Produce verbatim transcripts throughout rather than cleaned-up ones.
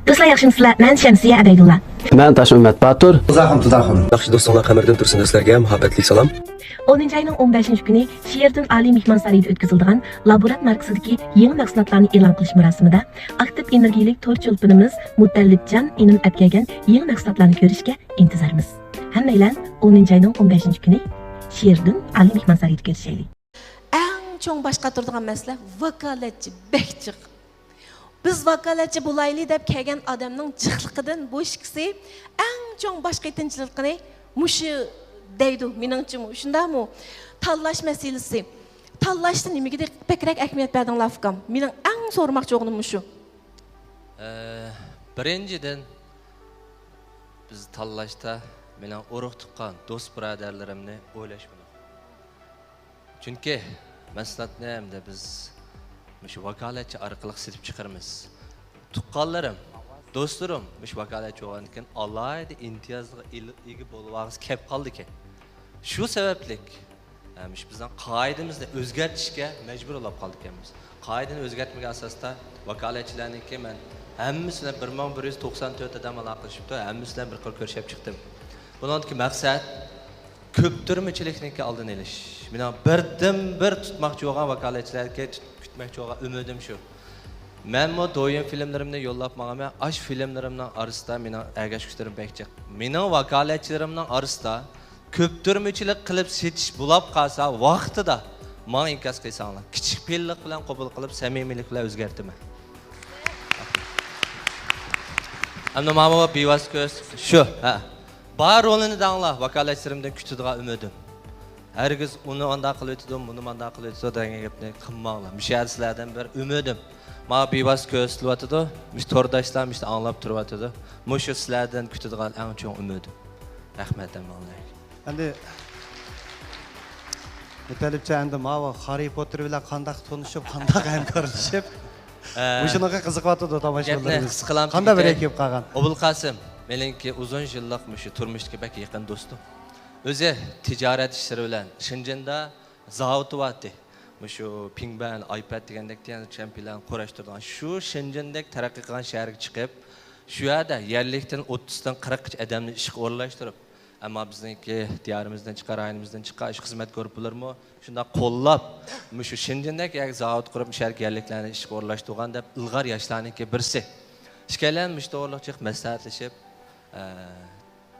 دوستلار، ياخشىمۇسىلەر؟ مەن شەمسىيە ئەبەيدۇللا. مەن تاشئۈممەت باتۇر. زاخۇم تۇزاخۇم. ياخشى دوستۇڭلار قەمەردىن تۇرسۇن، سىلەرگە ھەم مۇھەببەتلىك سالام. ئونىنچى ئاينىڭ ئون بەشىنچى كۈنى شېراتون ئالىي مېھمانسارىيىدا ئۆتكۈزۈلىدىغان لابورانت ماركىسىدىكى يېڭى مەھسۇلاتلارنى ئېلان قىلىش مۇراسىمىدا ئاكتىپ ئېنېرگىيىلىك تور چولپىنىمىز مۇتەللىپجان ئىنىم ئەپ كەلگەن يېڭى مەھسۇلاتلارنى كۆرۈشكە ئىنتىزارمىز. ھەممەيلەن ئونىنچى ئاينىڭ ئون بەشىنچى كۈنى شېراتون ئالىي مېھمانسارىيىدا كۆرۈشەيلى. ئەڭ چوڭ باش قاتۇرىدىغان مەسىلە ۋاكالەتچى بەك جىق. بىز ۋاكالەتچى بولايلى دەپ كەلگەن ئادەمنىڭ جىقلىقىدىن بۇ ئىككىسى ئەڭ چوڭ باش قېتىنچىلىقىنى مۇشۇ دەيدۇ، مېنىڭچىمۇ، شۇنداقمۇ؟ تاللاش مەسىلىسى. تاللاشتا نېمىگە دىق-، بەكرەك ئەھمىيەت بەردىڭلار، ئۇكام؟ مېنىڭ ئەڭ سورىماقچى بولغىنىم مۇشۇ. ئە، بىرىنچىدىن، بىز تاللاشتا مېنىڭ ئۇرۇق-تۇغقان، دوست-بۇرادەرلىرىمنى ئويلاشمىدىم. چۈنكى مەھسۇلاتنى ئەمدى بىز مۇشۇ ۋاكالەتچى ئارقىلىق سېتىپ چىقىرىمىز. تۇغقانلىرىم، دوستلىرىم مۇشۇ ۋاكالەتچى بولغاندىن كېيىن ئالاھىدە ئىمتىيازغا ئىل-، ئىگە بولۇۋالغۇسى كەپ قالىدىكەن. شۇ سەۋەبلىك، ئە، مۇشۇ بىزنىڭ قائىدىمىزنى ئۆزگەرتىشكە مەجبۇر بولۇپ قالىدىكەنمىز. قائىدىنى ئۆزگەرتمىگەن ئاساستا ۋاكالەتچىلەرنىڭكى مەن ھەممىسى بىلەن بىر مىڭ بىر يۈز توقسان تۆت ئادەم ئالاقىلىشىپتۇ، ھەممىسى بىلەن بىر قېتىم كۆرۈشۈپ چىقتىم. بۇنىڭدىكى مەقسەت كۆپتۈرمىچىلىكنىڭكى ئالدىنى ئېلىش. مېنىڭ بىردىنبىر تۇتماقچى بولغان ۋاكالەتچىلەرگە تۇت-، كۈتمەكچى بولغان ئۈمىدىم شۇ. مەنمۇ دويىن فىلىملىرىمنى يوللاپ ماڭىمەن. ئاشۇ فىلىملىرىمنىڭ ئارىسىدا مېنىڭ ئەگەشكۈچلىرىم بەك جىق. مېنىڭ ۋاكالەتچىلىرىمنىڭ ئارىسىدا كۆپتۈرمىچىلىك قىلىپ سېتىش بولاپ قالسا، ۋاقتىدا ماڭا ئىنكاس قىلساڭلار، كىچىك پېئىللىق بىلەن قوبۇل قىلىپ، سەمىمىيلىك بىلەن ئۆزگەرتىمەن. ئەمدى ماڭا بىۋاسىتە كۆرسىتىپ شۇ، ھە. بار رولىنى دەڭلار، ۋاكالەتچىلىرىمدىن كۈتىدىغان ئۈمىدىم. ھەرگىز ئۇنى ئانداق قىلىۋېتىدۇ، مۇنى مانداق قىلىۋېتىدۇ دېگەن گەپنى قىلماڭلار. مۇشۇ يەردە سىلەردىن بىر ئۈمىدىم. ماڭا بىۋاسىتە كۆرسىتىلىۋاتىدۇ. مۇشۇ تورداشلار مۇشۇ ئاڭلاپ تۇرۇۋاتىدۇ. مۇشۇ سىلەردىن كۈتىدىغان ئەڭ چوڭ ئۈمىدىم. رەھمەت ھەممىڭلارغا. ئەمدى مۇتەللىپجان، ئەمدى ماۋۇ خاررى پوتتېر بىلەن قانداق تونۇشۇپ، قانداق ھەمكارلىشىپ، ئە، مۇشۇنىڭغا قىزىقىۋاتىدۇ گەپنى تاماشىبىنلىرىمىز. قىسقىلام قانداق بىر دېگەن ئەكىپ قالغان؟ ئوبۇلقاسىم، مېنىڭكى ئۇزۇن يىللىق مۇشۇ تۇرمۇشتىكى بەك يېقىن دوستۇم. ئۆزى تىجارەت ئىشلىرى بىلەن شېنجېندا زاۋۇتى بارتى. مۇشۇ پىڭبەن، ئايپەد دېگەندەك تيەنشەنپىلەرنى قۇراشتۇرىدىغان شۇ شېنجېندەك تەرەققىي قىلغان شەھەرگە چىقىپ، شۇ يەردە يەرلىكتىن ئوتتۇزدىن قىرىققىچە ئادەمنى ئىشقا ئورۇنلاشتۇرۇپ، ئەمما بىزنىڭكى دىيارىمىزدىن چىققان، رايونىمىزدىن چىققان ئاشۇ خىزمەت گۇرۇپپىلىرىمۇ شۇنداق قوللاپ، مۇشۇ شېنجېندەك يەرگە زاۋۇت قۇرۇپ، مۇشۇ يەرگە يەرلىكلەرنى ئىشقا ئورۇنلاشتۇرغان دەپ ئىلغار ياشلارنىڭكى بىرسى. ئىككىيلەن مۇشۇ توغرىلىق جىق مەسلىھەتلىشىپ، ئە،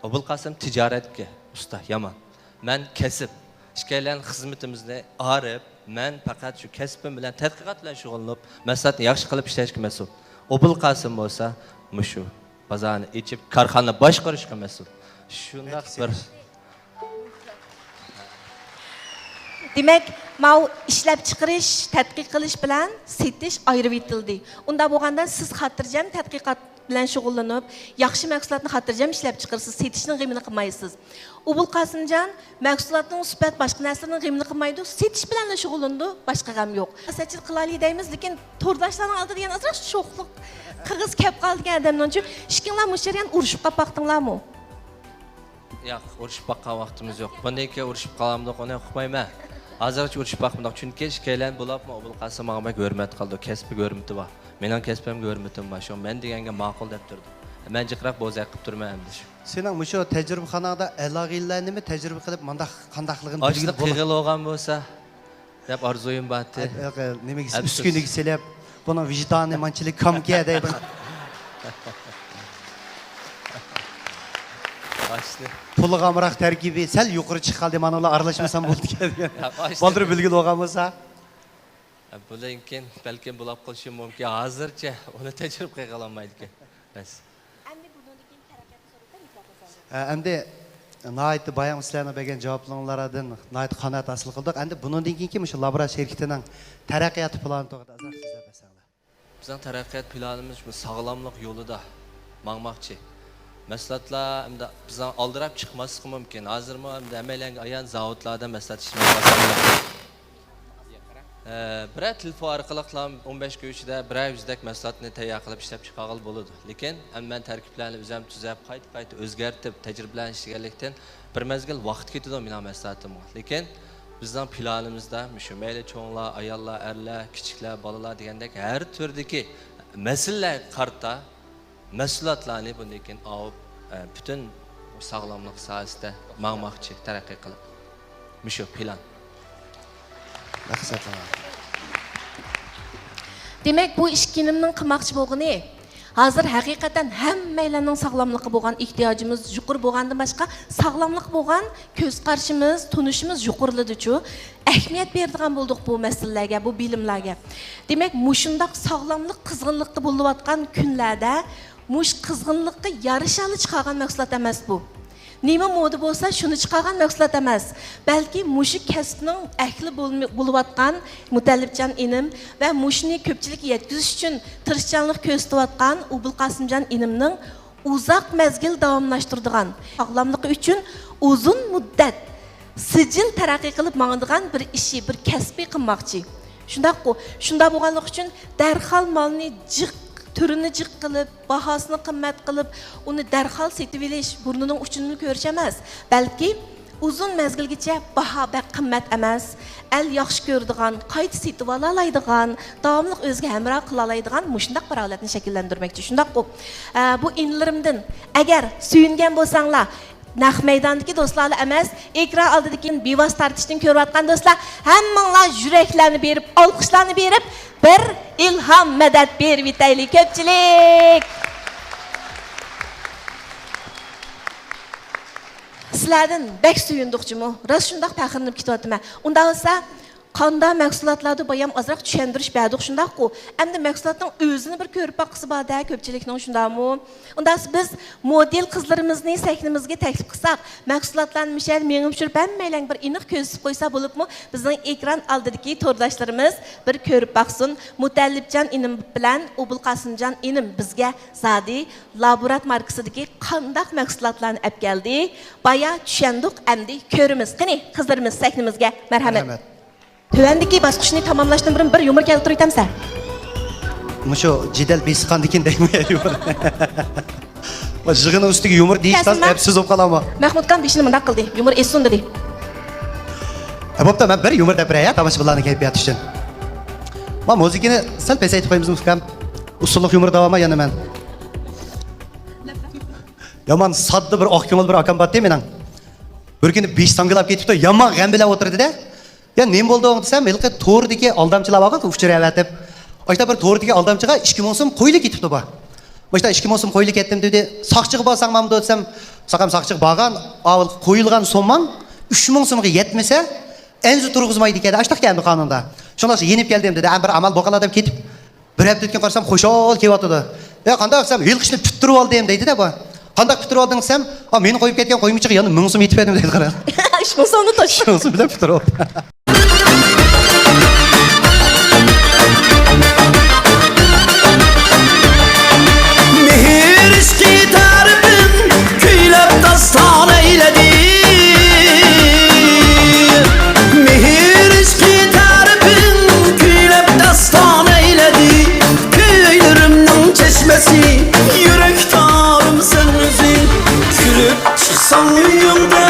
ئوبۇلقاسىم تىجارەتكە ئۇستا، يامان. مەن كەسىپ. ئىككىيلەن خىزمىتىمىزنى ئايرىپ، مەن پەقەت شۇ كەسپىم بىلەن، تەتقىقات بىلەن شۇغۇللىنىپ، مەھسۇلاتنى ياخشى قىلىپ ئىشلەشكە مەسئۇل. ئوبۇلقاسىم بولسا مۇشۇ بازارنى ئېچىپ، كارخانا باشقۇرۇشقا مەسئۇل. شۇنداق بىر دېمەك، ماۋۇ ئىشلەپچىقىرىش، تەتقىق قىلىش بىلەن سېتىش ئايرىۋېتىلدى. ئۇنداق بولغاندا سىز خاتىرجەم تەتقىقات بىلەن شۇغۇللىنىپ، ياخشى مەھسۇلاتنى خاتىرجەم ئىشلەپ چىقىرىسىز، سېتىشنىڭ غېمىنى قىلمايسىز. ئوبۇلقاسىمجان مەھسۇلاتنىڭ سۈپەت، باشقا نەرسىلەرنىڭ غېمىنى قىلمايدۇ، سېتىش بىلەنلا شۇغۇللىنىدۇ، باشقا غەم يوق. سىياسەتچىلىك قىلايلى دەيمىز، لېكىن تورداشلارنىڭ ئالدىدا يەنە ئازراق شوخلۇق، قىغىز كەپ قالىدىكەن ئادەمنىڭچۇ. ئىككىڭلار مۇشۇ يەردە يەنە ئۇرۇشۇپ قاپ باقتىڭلارمۇ؟ ياق، ئۇرۇشۇپ باققان ۋاقتىمىز يوق. بۇندىن كېيىن ئۇرۇشۇپ قالامدۇق، ئۇنى ئۇقمايمەن. ھازىرغىچە ئۇرۇشۇپ باقمىدۇق، چۈنكى ئىككىيلەن بولۇپمۇ ئوبۇلقاسىم ماڭا بەك ھۆرمەت قىلىدۇ، كەسپىگە ھۆرمىتى بار. مېنىڭ كەسپىمگە ھۆرمىتىم بار، شۇڭا مەن دېگەنگە ماقۇل دەپ تۇرىدۇ. مەن جىقراق بوزەك قىلىپ تۇرىمەن ئەمدى شۇ. سېنىڭ مۇشۇ تەجرىبىخاناڭدا ئەلاقىلەرنىمۇ تەجرىبە قىلىپ، مانداق قانداقلىقىنى ئاشۇنداق بىلگىلى بولار. قىلغىلى بولغان بولسا دەپ ئارزۇيۇم بارتى. ئەپ-، ئەپ-، نېمىگە، ئەپسۇس. ئۈسكۈنىگە سېلىپ، بۇنىڭ ۋىجدانى مانچىلىك كامكەن دەيدۇ. ئاشۇنى. پۇلىغا ئامراق تەركىبى سەل يۇقىرى چىقىپ قالدى، مانا ئۇلار ئارىلاشمىسام بولىدىكەن دېگەن. ياق، ئاشۇنى. بالدۇر بىلگىلى بولغان بولسا. بۇندىن كېيىن بەلكىم بولاپ قېلىشى مۇمكىن. ھازىرچە ئۇنى تەجرىبە قىلغىلى بولمايدىكەن. بەس. ئەمدى بۇنىڭدىن كېيىن تەرەققىياتنى سوراپ بېرىڭ. ئە، ئەمدى ناھايىتى بايام سىلەرنىڭ بەرگەن جاۋابلىرىڭلاردىن ناھايىتى قانائەت ھاسىل قىلدۇق. ئەمدى بۇنىڭدىن كېيىنكى مۇشۇ لابرا شىركىتىنىڭ تەرەققىياتى پىلانى توغرىدا ئازراق سۆزلەپ بەرسەڭلار. بىزنىڭ تەرەققىيات پىلانىمىز مۇشۇ ساغلاملىق يولىدا ماڭماقچى. مەھسۇلاتلار ئەمدى بىزنىڭ ئالدىراپ چىقماسلىقى مۇمكىن. ھازىرمۇ ئەمدى ھەممەيلەنگە ئايان، زاۋۇتلاردا مەھسۇلات ئىشلىمەي قالسا، ئە، بىرەر تېلېفون ئارقىلىقلا ئون بەش كۈن ئىچىدە بىرەر يۈزدەك مەھسۇلاتنى تەييار قىلىپ ئىشلەپ چىقارغىلى بولىدۇ. لېكىن ئەمدى مەن تەركىبلەرنى ئۆزۈم تۈزەپ، قايتا، قايتا ئۆزگەرتىپ، تەجرىبىلەرنى ئىشلىگەنلىكتىن، بىر مەزگىل ۋاقىت كېتىدۇ مېنىڭ مەھسۇلاتىمغا. لېكىن بىزنىڭ پىلانىمىزدا مۇشۇ مەيلى چوڭلار، ئاياللار، ئەرلەر، كىچىكلەر، بالىلار دېگەندەك ھەر تۈردىكى مەسىلىلەرگە قارىتا مەھسۇلاتلارنى بۇندىن كېيىن ئاۋۇپ، ئە، پۈتۈن ساغلاملىق ساھەسىدە ماڭماقچى، تەرەققىي قىلىپ. مۇشۇ پىلان. مەقسەت. دېمەك، بۇ ئىككى ئىنىمنىڭ قىلماقچى بولغىنى، ھازىر ھەقىقەتەن ھەممەيلەننىڭ ساغلاملىققا بولغان ئېھتىياجىمىز يۇقىرى بولغاندىن باشقا، ساغلاملىققا بولغان كۆز قارىشىمىز، تونۇشىمىز يۇقىرىلىدىچۇ. ئەھمىيەت بېرىدىغان بولدۇق بۇ مەسىلىلەرگە، بۇ بىلىملەرگە. دېمەك، مۇشۇنداق ساغلاملىق قىزغىنلىقتا بولۇۋاتقان كۈنلەردە مۇشۇ قىزغىنلىققا يارىشالا چىقارغان مەھسۇلات ئەمەس بۇ. نېمە مودا بولسا، شۇنى چىقارغان مەھسۇلات ئەمەس، بەلكى مۇشۇ كەسىپنىڭ ئەھلى بولم-، بولۇۋاتقان مۇتەللىپجان ئىنىم ۋە مۇشۇنى كۆپچىلىككە يەتكۈزۈش ئۈچۈن تىرىشچانلىق كۆرسىتىۋاتقان ئوبۇلقاسىمجان ئىنىمنىڭ ئۇزاق مەزگىل داۋاملاشتۇرىدىغان، ساغلاملىقى ئۈچۈن ئۇزۇن مۇددەت سىجىل تەرەققىي قىلىپ ماڭىدىغان بىر ئىشى، بىر كەسپى قىلماقچى. شۇنداققۇ؟ شۇنداق بولغانلىقى ئۈچۈن دەرھال مالنى جىق، تۈرىنى جىق قىلىپ، باھاسىنى قىممەت قىلىپ، ئۇنى دەرھال سېتىۋېلىش، بۇرنىنىڭ ئۇچىنىلا كۆرۈش ئەمەس، بەلكى ئۇزۇن مەزگىلگىچە باھا بەك قىممەت ئەمەس، ئەل ياخشى كۆرىدىغان، قايتا سېتىۋالالايدىغان، داۋاملىق ئۆزىگە ھەمراھ قىلالايدىغان مۇشۇنداق بىر ھالەتنى شەكىللەندۈرمەكچى. شۇنداققۇ؟ ئە، بۇ ئىنىلىرىمدىن ئەگەر سۆيۈنگەن بولساڭلار، نەق مەيداندىكى دوستلارلا ئەمەس، ئېكران ئالدىدىكى بىۋاسىتە تارتىشتىن كۆرۈۋاتقان دوستلار، ھەممىڭلار يۈرەكلەرنى بېرىپ، ئالقىشلارنى بېرىپ، بىر ئىلھام، مەدەت بېرىۋېتەيلى، كۆپچىلىك! سىلەردىن بەك سۆيۈندۇق جۇمۇ. راست شۇنداق پەخىرلىنىپ كېتىۋاتىمەن. ئۇنداق بولسا، قانداق مەھسۇلاتلاردا بايام ئازراق چۈشەندۈرۈش بەردۇق، شۇنداققۇ؟ ئەمدى مەھسۇلاتنىڭ ئۆزىنى بىر كۆرۈپ باققۇسى بار-دە، كۆپچىلىكنىڭ، شۇنداقمۇ؟ ئۇنداقسا بىز مودېل قىزلىرىمىزنى سەھنىمىزگە تەكلىپ قىلساق، مەھسۇلاتلارنى مۇشۇ يەردە مېڭە چۈشۈرۈپ ھەممەيلەن بىر ئېنىق كۆرسىتىپ قويسا بولۇپمۇ، بىزنىڭ ئېكران ئالدىدىكى تورداشلىرىمىز بىر كۆرۈپ باقسۇن. مۇتەللىپجان ئىنىم بىلەن ئوبۇلقاسىمجان ئىنىم بىزگە زادى لابۇرات ماركىسىدىكى قانداق مەھسۇلاتلارنى ئەپ كەلدى؟ بايا چۈشەندۇق، ئەمدى كۆرىمىز. قېنى، قىزلىرىمىز سەھنىمىزگە، مەرھەمەت. مەرھەمەت. تۆۋەندىكى باسقۇچنى تاماملاشتىن بۇرۇن بىر يۇمۇر كەلتۈرۈۋېتەمسە؟ مۇشۇ جېدەل بېسىققاندىن كېيىن دەيمەن يۇمۇر. يىغىننىڭ ئۈستىگە يۇمۇر دېيىش تاز كەلسىمە؟ ئەپسىز بولۇپ قالامۇ؟ مەھمۇتكان بېشىنى مۇنداق قىلدى، يۇمۇر ئېسىلسۇن دېدى. ھە، بوپتۇ، مەن بىر يۇمۇر دەپ بېرەي، ھە، تاماشىبىنلارنىڭ كەيپىياتى ئۈچۈن. ما مۇزىكىنى سەل پەسەيتىپ قويىمىزمۇ، ئۇكام؟ ئۇسسۇللۇق يۇمۇر دەۋالماي يەنە مەن. يامان ساددا بىر ئاق كۆڭۈل بىر ئاكام بارتى مېنىڭ. بىر كۈنى بېشى ساڭگىلاپ كېتىپتۇ، يامان غەم بىلەن ئولتۇردى-دە. يا نېمە بولدۇڭ دېسەم، ھېلىقى توردىكى ئالدامچىلار بارغۇ، ئۇچۇر ئەۋەتىپ. ئاشتا بىر توردىكى ئالدامچىغا ئىككى مىڭ سوم قويۇلۇپ كېتىپتۇ بۇ. ماشتا ئىككى مىڭ سوم قويۇلۇپ كەتتىم دېدى. ساقچىغا بارساڭ مامدۇ دېسەم، ساقام ساقچىغا بارغان، ئاۋۇ قويۇلغان سوماڭ ئۈچ مىڭ سومغا يەتمىسە، ئەنزە تۇرغۇزمايدىكەن، ئاشتاق كەلدى قانۇندا. شۇڭلاشقا يېنىپ كەلدىم دېدى. ئەمما بىر ئامال بولغانلا دەپ كېتىپ، بىر ھەپتىدىن كېيىن قارىسام، خۇشال كېلىۋاتىدۇ. يا قانداق دېسەم، ھېلىقى ئىشنى پۈتتۈرۈۋالدىم دەيدۇ-دە بۇ. قانداق پۈتتۈرۈۋالدىڭ دېسەم، ئا، مېنى قويۇپ كەتكەن قويمىچىغا يەنە مىڭ سوم يېتىپ بەردىم دەيدۇ، قارا. ئۈچ مىڭ سومنى توش. ئۈچ مىڭ سوم بىلەن پۈتتۈرۈۋالدىم. مېھىر ئىشقى تەرىپىم كۈيلەپ داستان ئەيلىدى. مېھىر ئىشقى تەرىپىم كۈيلەپ داستان ئەيلىدى. كۈيلىرىمنىڭ چەشمىسى يۈرەك تارىم سەن ئۆزۈڭ. كۈلۈپ چىقساڭ ئۆيۈڭدە